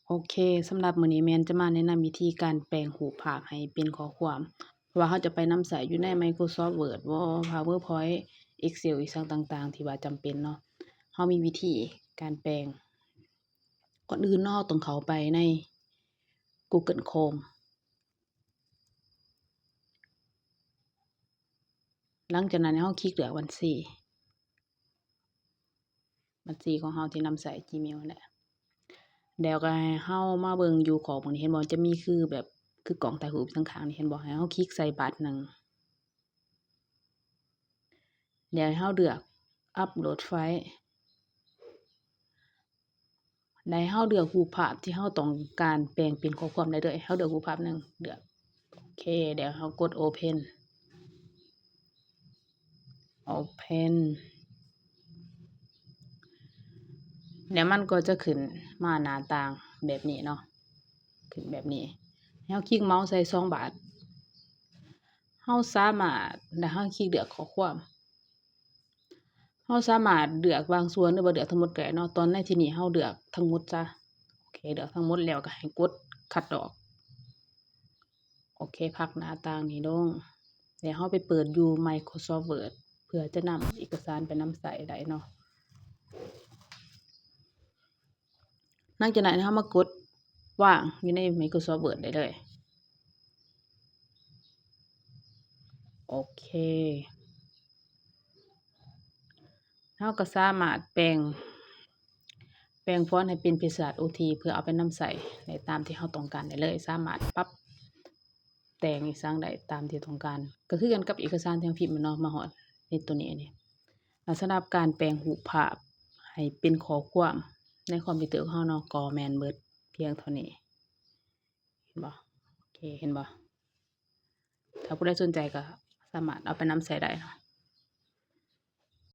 ໂອເຄ, ສຳລັບມື້ນີ້ແມ່ນຈະມາແນະນຳວິທີການແປງຮູບພາບໃຫ້ເປັນຂໍ້ຄວາມ ເພາະວ່າເຮົາຈະໄປນຳໃຊ້ຢູ່ໃນ Microsoft Word ບໍ PowerPoint Excel ອີ່ສັງຕ່າງໆ ທີ່ວ່າຈຳເປັນເນາະ. ເຮົາມີວິທີການແປງ. ກ່ອນອື່ນເນາະ ເຮົາຕ້ອງເຂົ້າໄປໃນ Google Chrome. ຫຼັງຈາກນັ້ນໃຫ້ເຮົາຄລິກເລືອກບັນຊີ ບັນຊີຂອງເຮົາທີ່ນຳໃຊ້ Gmail ນັ້ນແຫຼະ. ແລ້ວກໍໃຫ້ເຮົາມາເບິ່ງຢູ່ຂອບນີ້ ເຫັນບໍ່? ຈະມີຄືແບບ ຄືກ້ອງຖ່າຍຮູບທາງຂ້າງນີ້ ເຫັນບໍ່? ໃຫ້ເຮົາຄລິກໃສ່ບາດໜຶ່ງ ແລ້ວໃຫ້ເຮົາເລືອກ Upload File ແລ້ວໃຫ້ເຮົາເລືອກຮູບພາບທີ່ເຮົາຕ້ອງການແປງເປັນຂໍ້ຄວາມໄດ້ເລີຍ. ເຮົາເລືອກຮູບພາບໜຶ່ງ ເລືອກ ໂອເຄ ແລ້ວເຮົາກົດ Open Open ແລ້ວມັນກໍຈະຂຶ້ນມາໜ້າຕ່າງແບບນີ້ເນາະ ຂຶ້ນແບບນີ້. ໃຫ້ເຮົາຄລິກເມົາສ໌ໃສ່ສອງບາດ ເຮົາສາມາດ ແລ້ວເຮົາຄລິກເລືອກຂໍ້ຄວາມ ເຮົາສາມາດເລືອກບາງສ່ວນ ຫຼືວ່າເລືອກທັງໝົດກໍໄດ້ເນາະ. ຕອນໃນທີ່ນີ້ເຮົາເລືອກທັງໝົດຊະ. ໂອເຄ ເລືອກທັງໝົດແລ້ວກໍໃຫ້ກົດຄັດອອກ. ໂອເຄ ພັກໜ້າຕ່າງນີ້ລົງ ແລ້ວເຮົາໄປເປີດຢູ່ Microsoft Word ເພື່ອຈະນຳເອກະສານໄປນຳໃຊ້ໄດ້ເນາະ. ຫຼັງຈາກນັ້ນເຮົາມາກົດວາງຢູ່ໃນ Microsoft Word ໄດ້ເລີຍ. ໂອເຄ ເຮົາກໍສາມາດແປງ ແປງຟອນໃຫ້ເປັນເພດສະຫະລັດ ໂອທີ ເພື່ອເອົາໄປນຳໃຊ້ໄດ້ຕາມທີ່ເຮົາຕ້ອງການໄດ້ເລີຍ. ສາມາດປັບແຕ່ງອີ່ສັງໄດ້ຕາມທີ່ຕ້ອງການ ກໍຄືກັນກັບເອກະສານທີ່ເຮົາພິມແມ່ນເນາະ ມາຮອດໃນຕົວນີ້ນີ້. ແລ້ວສຳລັບການແປງຮູບພາບໃຫ້ເປັນຂໍ້ຄວາມໃນຄອມພິວເຕີຂອງເຮົາເນາະ ກໍແມ່ນເບິດພຽງເທົ່ານີ້. ເຫັນບໍ່? ໂອເຄ ເຫັນບໍ່? ຖ້າຜູ້ໃດສົນໃຈກໍສາມາດເອົາໄປນຳໃຊ້ໄດ້ເນາະ.